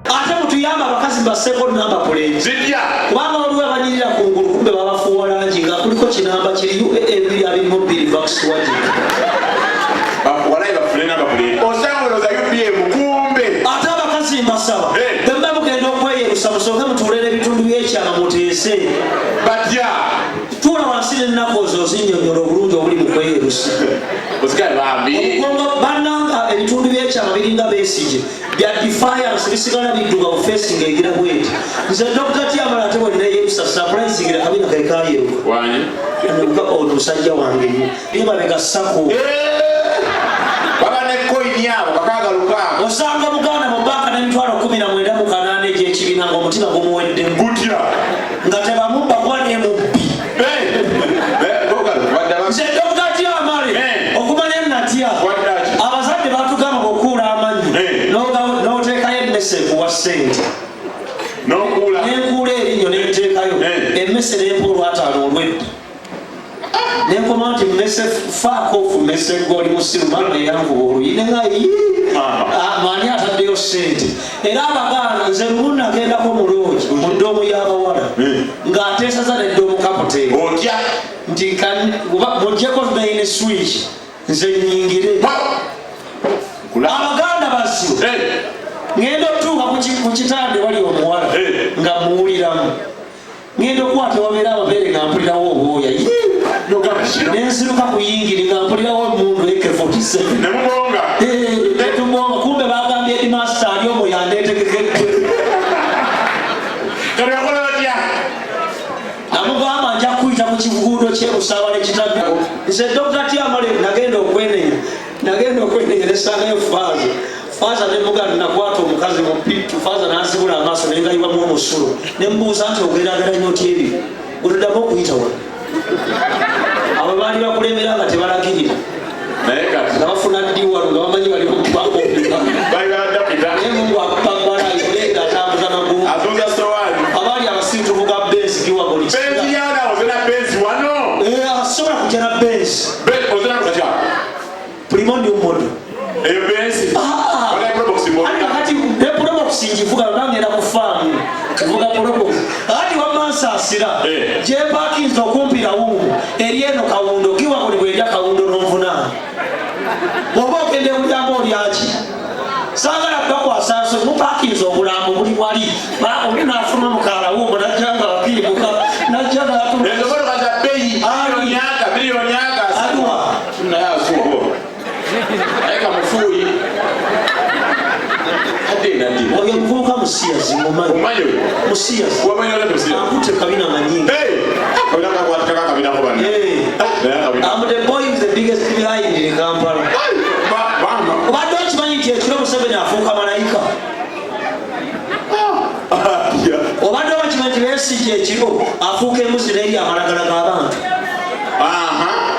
Ate mutuyambe abakazi mbaseeko namba plate. Zitya? Kubanga waliwo abanyirira ku ngulu kumbe babafuuwa langi nga kuliko kinamba kiri UAA 222 Volkswagen. Walayi bafune namba plate. Osanga olowooza UPM kumbe. Ate abakazi mbasaba Hey. bwe muba mugenda okweyerusa musooke mutuule n'ebitundu by'ekyama muteese. Batya? Tuula wansi n'ennaku ozo ozinnyonnyola obulungi obuli mu kweyerusa. Osikaye bambi. Omugongo bannanga ebitundu by'ekyama biringa Besigye bya defiance bisigala bidduga bu face ng'egira bweti. Nze Dr. Tiamala ate bwe neeyerusa surprising akabina ke kaayeruka. Wanyi. Ono musajja wange nnyo. Naye mabega ssako. Baba ne koini abo kakaaga lukaaga. Osanga Muganda mu bbanka n'emitwalo 19 800 egy'ekibiina ng'omutima gumuweddemu. Gutya? Nga tebamubba kuba n'emubbi. Nze Dr. Tiamale okumanya natya. Abazadde batugamba okukuula amannyo n'oteekayo emmese ekuwa ssente. Nenkuula erinnyo nenteekayo emmese nempa olwataano olwedda. Nenkoma nti mmese faako ofu mmese gwe oli musiru maama eyankuba oluyi ne nga yii. Maani ataddeyo ssente. Era Abaganda nze lumu nagendako mu loogi mu ddoomu y'abawala ng'ateesaza ne ddoomu kaputeni. Otya? Nti muggyeko main switch nze nnyingire. Abaganda bazibu. Ngenda otuuka ku kitanda ewali omuwala nga muwuliramu. Ngenda okukwata ewabeera amabeere nga mpulirawo obwoya. Ne nziruka ku yingini nga mpulirawo emmundu AK-47. Ne mubonga. Ne tubonga. Kumbe bagambye headmaster ali omwo yandeetegekedde. Kati bakola batya? Namugamba nja kuyita ku kiguudo ky'e Busaabala ekitadde. Nze Dr. Tiamale nagenda okwenenya. Nagenda okwenenya ne ssangayo faaza. Faaza ne mugamba nakwata omukazi mu pittu. Faaza n'anzibula amaaso ne ngayiwamu omusulo. Ne mmubuuza nti ogeraageranya otya ebyo? Gwe toddamu okuyita wano. Abo baali bakulembera nga tebalagirira. Naye kati. Nga bafuna ddi wano nga bamanyi bali mu kubakompyuta. Bali badapita. Naye Mungu akupa bbala, oleega atambuza magulu. Azunza sowaani. Abaali abasiru tuvuga Benz giwa buli kiseera. Benz yana ozena Benz wano. Asobola kujja na Benz. Benz ozena kujja. Primo new model. Eyo Benz. Wala Probox mo. Ani kakati ne Probox ngivuga nange ngenda ku farm. Nvuga Probox. Kati wamma nsaasira. Gye mpakinze okumpi rawungu eri eno kawundo giwa buli bw'erya kawundo n'onvunaana. Bw'oba ogenda e Bulyambo olya ki? Saagala kubakwasa nsonyi, mupakinze obulambo buli wali. Oli n'afuluma mu kalawungu n'ajja nga apiimuka, n'ajja n'atula. Ezo mmotoka za bbeeyi, Ani? miliyooni aga, miliyooni aga. Aliwa? Naye afuuwa. Naye kamufuuyi. Adde nadde. Oyo omuvubuka musiyazi mumanyi. Omumanyi oyo? Musiyazi. Wamanyi otya musiyazi? Akutte kabina manyi. Hey! Kabina kakwata kaka kabina ko banna. Hey. Naye kabina. I'm the boy with the biggest behind in Kampala. Hey! Mama. Obadde okimanyi nti ekiro Museveni afuuka malayika? Obadde okimanyi nti Besigye ekiro afuuka embuzi n'eri amalagala g'abantu?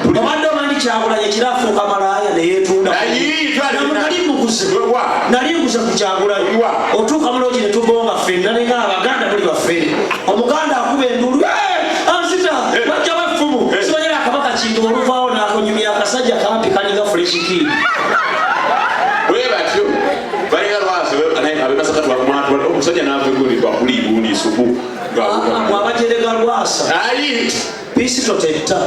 Obadde omanyi Kyagulanyi ekiro afuuka malaaya ne yeetunda? Ayi, twali Nali muguze. Wa? Nali nguze ku Kyagulanyi. Wa? Otuuka mu loogi ne tubonga ffenna ne ngamba Abaganda muli baffe. Omuganda akuba enduulu, anzita, bajjawo effumu. Simanyi era Kabaka Kintu oluvaawo n'akonyumya akasajja kampi kalinga fresh kid. Bwe batyo balinga lwasi naye ab'e Masaka twakumwatula omusajja n'ava egundi twakula igundi isupu. Bw'abajerega Lwasa. Ayi. Pisito tetta.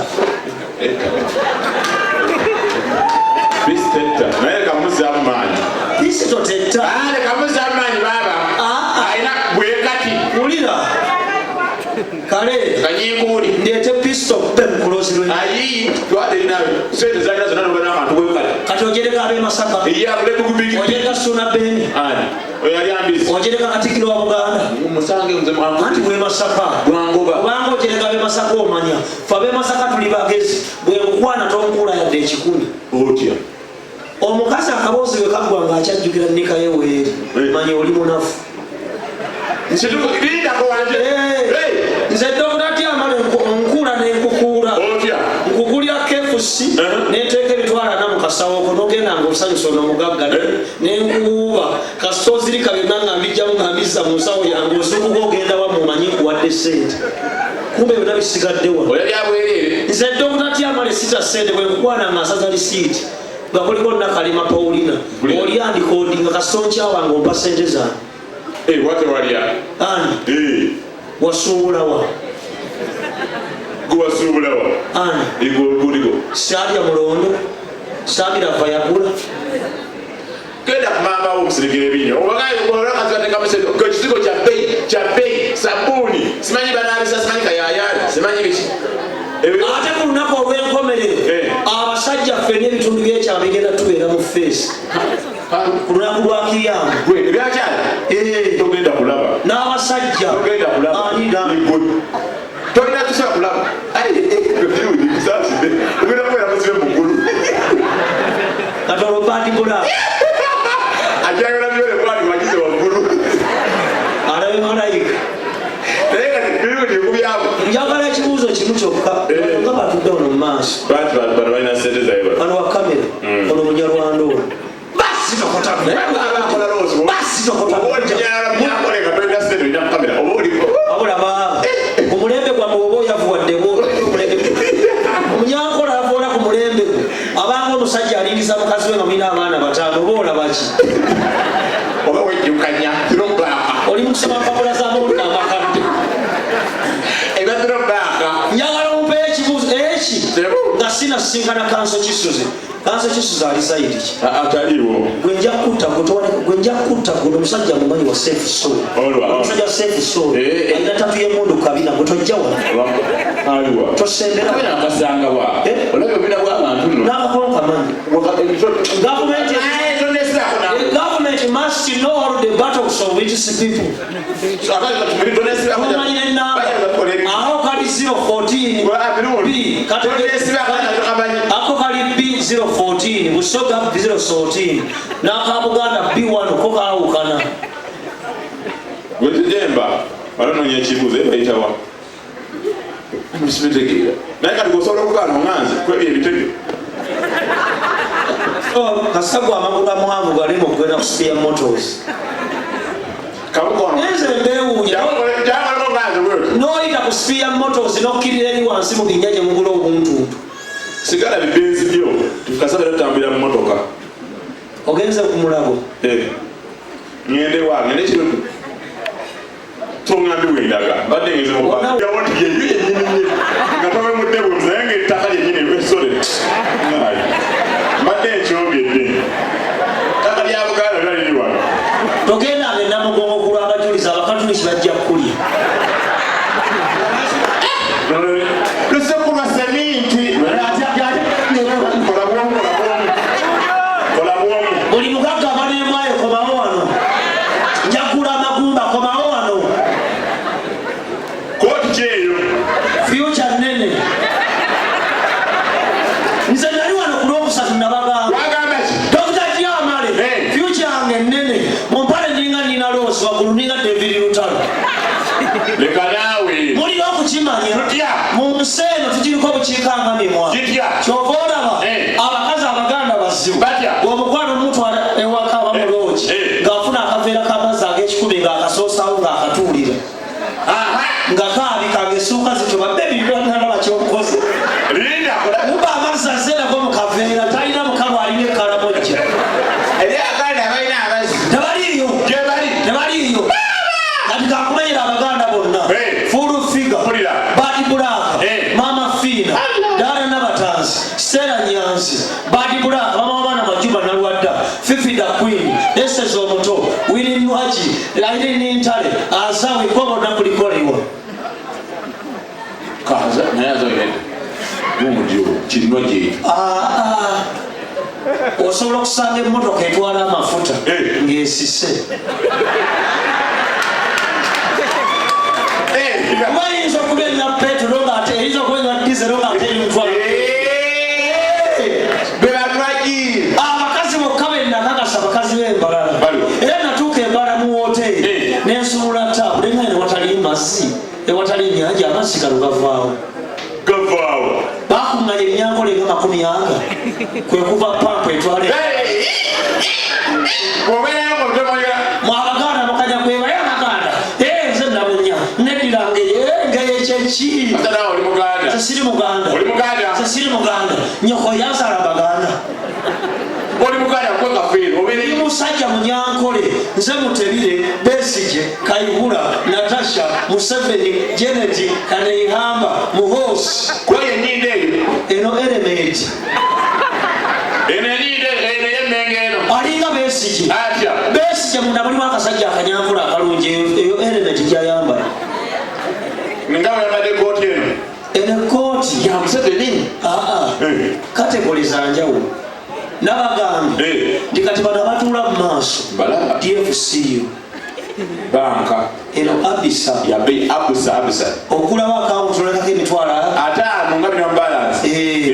Pisito tetta. Naye kamuzzaamu maanyi. Pisito tetta. Kamuzzaamu maanyi baaba. Alina bwe kati. Wulira. Kale. Kanyinkuuli. Ndeete pisito pe mu kulozi lwe. Ayi, twate erina ssente zalina zonna n'oba n'akantu bwe kati. Kati ojerega ab'e Masaka. Ye agule bugubigi. Ojerega Ssuuna Ben. Ani? Oyo yali ambizi. Ojerega Katikkiro wa Buganda. Musange nze mwangu. Anti bwe Masaka. Bwangoba. Kubanga ojerega ab'e Masaka omanya. Ffe ab'e Masaka tuli bagezi. Bwe nkwana tonkuula yadde ekikumi. Otya? Omukazi akaboozi bwe kaggwa ng'akyajjukira nnika ye weeri. Manya oli munafu. Lindako wanje. Nze Dokita Tiamale nkuula ne nkukuula. Otya? Nkukulira KFC, ne nteeka emitwalo ana mu kasawo ko, n'ogenda ng'osanyusa ono omugagga, ne nkuwuuba. Kasita ozirika byonna nga mbijjamu nga mbizza mu nsawo yange, ozuukuka ogenda wammwe omanyi nkuwadde ssente. Kumbe byonna bisigadde wano. Olya byabwereere. Nze Dokita Tyamale sita ssente, bwe nkukwana nga nsaza lisiiti nga kuliko Nakalema Paulina. Mpulira. Oli andikodinga kasita onkyawa nga ompa ssente zange. Eh, wate walya. Ani? Eh, Wasuubulawa? Gwe wasuubulawa? Ani? Iguligo. Saalya mulondo, saabira vayagula. Genda ku maama wo omusirikira ebinnyo. Ekizigo kya bbeeyi, kya bbeeyi, sabbuuni, simanyi banaabisa, simanyi kayayaali, simanyi biki. Ate ku lunaku olw'enkomerero, Eh. abasajja ffenna ebitundu by'ekyama bigenda tubeera mu feesi ku lunaku lwa Kiyama. Gwe ebyakyala Eh, togenda kulaba. N'abasajja. Togenda kulaba. Ani gamba? Gwe. Tolina tusobola kulaba. Ayi, eh, nkusaasidde. Ogenda kubeera muzibe mu ggulu. Kati olwo badibula. Ajagala byole kwali wagize waggulu. Alabe malayika. Naye kati mirundi ekubyabo. Njagala ekibuuzo kimu kyokka. Eh. Nga batudde wano mu maaso. Bantu bano balina ssente zaibwe. Wano wa kamera, ono Munyarwanda ono. Basi tokota. Abakola loozi. Basi tokota. Oba oli Munyankole nga tolina ssente, olina kamera. Oba oli Wabula baaba ku mulembe gwammwe, oba oyavuwadde omulembe, Omunyankola avoola ku mulembe gwe, abanga omusajja alingiza mukazi we nga mulina abaana bataano, oba olabaki? Oba wejjukanya throwback. Oli mukusoma mpapula z'amawulire amakadde. Eba throwback. Njagala ompeyo ekibuuzo eki Sebo. nga sinasinkana Kanso Kisuze. Kanso Kisuze ali side ki? Ataliwo. Gwe nja kutta gwe, gwe nja kutta gwe. Omusajja mumanyi wa Safe Soul? Olwa, olwa. Omusajwa Safe Soul Eh, eh. alina tattoo y'emundu kabina. Gwe tojja wano. Aliwa? Tosembera. Kabina akasanga wa? Eh? Olabye obubina bw'abantu nno. N'akakono kamanyi. Gavumenti. Tonesirako. The government must know all the battles of its people. Tumanyi enamba. Aho kali 014 B. Ako kali B014, Busoga B014, n'aka Buganda B1 ko kaawukana. Gwetujemba walononya ekibuuzo era bayitawa sibitegeera, naye kati gosobola okugaana oŋanze kwebyo ebitebyo. Kasita gwe amagulu amuwanvu galema okugenda ku Spear Motors. Kabukono. Nze mbeewuunya. Kyakoleko nganze bwetyo. N'oyita ku Spear Motors n'okkirira eri wansi mu binnya gye mugula obuntuntu. Sigala bibenzi byo, tukasabira tutambulira mu motoka. Ogenze ku Mulago? Eh. Ngende wa? Ngende kiro toŋŋambi wendaga mbadde ngenze mu nti yeyo yennyini nye nga towemudde bwe, naye ng'ettaka lyennyini lwesole mbadde nkyogedde, ttaka lya Buganda lyona liri wano. Togendanga enamugongo ku lw'abajulizi, abakatuliki bajja kukulya. Lusuku lwa seminti. Kola bwomu, kola bwomu, kola bwomu. Buli mugagga aba n'emwayo, komawo wano. Njakula amagumba, komawo wano. Kooti kyeyo. Future nene. Nze nali wano ku Lwokusatu, nabagamba. Wagamba ki? Dr. Gyamale, Hey. future yange nene. Mu mpale ninga nina loosi, waggulu ninga David Lutalo. Leka naawe. Mulina okukimanya. Tutya? Mu nsi eno tugiriko bukiikanga mimwa. Kitya? Kyova olaba Eh. abakazi abaganda bazibu. Batya? Omukwano omutwala ewaka aba Eh. mu lodge, Eh. ng'afuna akaveera k'amazzi ag'ekikumi ng'akasoosawo ng'akatuulira, Aha. nga kaabika ng'essuuka zitoba. Bebi, byonalaba kyomukozi. Linda. Muba amazzi azze nago mu kaveera, talina mukalu, alina ekkalamojja. Eri abaganda balina amazzi. Tebaliiyo. Gye bali. Tebaliiyo. Kati kakumenyera abaganda bonna. Hey. Full Figure, Mpulira. Bad Black, Hey. Mama Fiina, Dara Nabatanzi, Stella Nyanzi, Bad Black, mama w'abaana Majuba Nalwadda, Fifi da Queen, Eseza Omuto, Willy Nwagi, Irene Ntale, Azawi, ko bonna kulikoliwa. Kaza naye azoyinedde gumudyo kirino gyekyo. Ah, ah. Osobola okusanga emmotoka etwala amafuta Hey. ng'esise, kuba eyinza okuba erina petulo ng'ate eyinza okuba erina dizero ng'ate eri mutwalo. Be banwagi. Abakazi bokka benakakasa, abakazi b'embalala. Baliwo. Era natuuka embala mu woteeri, Eh. nensumula taapu, nenga ewatali mazzi, ewatali nyanja, amazzi gano gavaawo. Gavaawo. Bakuŋŋanya ebinyankole nga 40, kwe kuva pampu etwala. Bw'obeerayo nga otomanyiga. Mwe abaganda mukanya kwebayo abaganda. Eh, nze nabunya neddiranga engeye kyeki. Nze siri muganda, nyoko yanzala baganda. Oli muganda kwe kafeero obeere. Ndi musajja Munyankole, nze Mutebile, Besigye, Kayihura, Natasha, Museveni, Janet, Kanyeihamba, Muhoozi. Kweyo ennyindo eyo. Eno elementi. Eno ennyindo eno ey'Emmengo eno. Alinga Besigye. Atya? Besigye munda mulimu akasajja akanyankole akalungi, eyo elementi gy'ayambala. Nga bw'ayambadde ekkooti eno. Eno ekkooti. Ya Museveni. Aa, Eh. category za njawulo. Nabagambye Eh. nti kati bano abatuula mu maaso Mbalaba. DFCU Banka. eno Abisa. Ya bbeeyi Abusa Abusa. Okulawo akawunti olekako emitwalo 50 nga bino balance. Eh.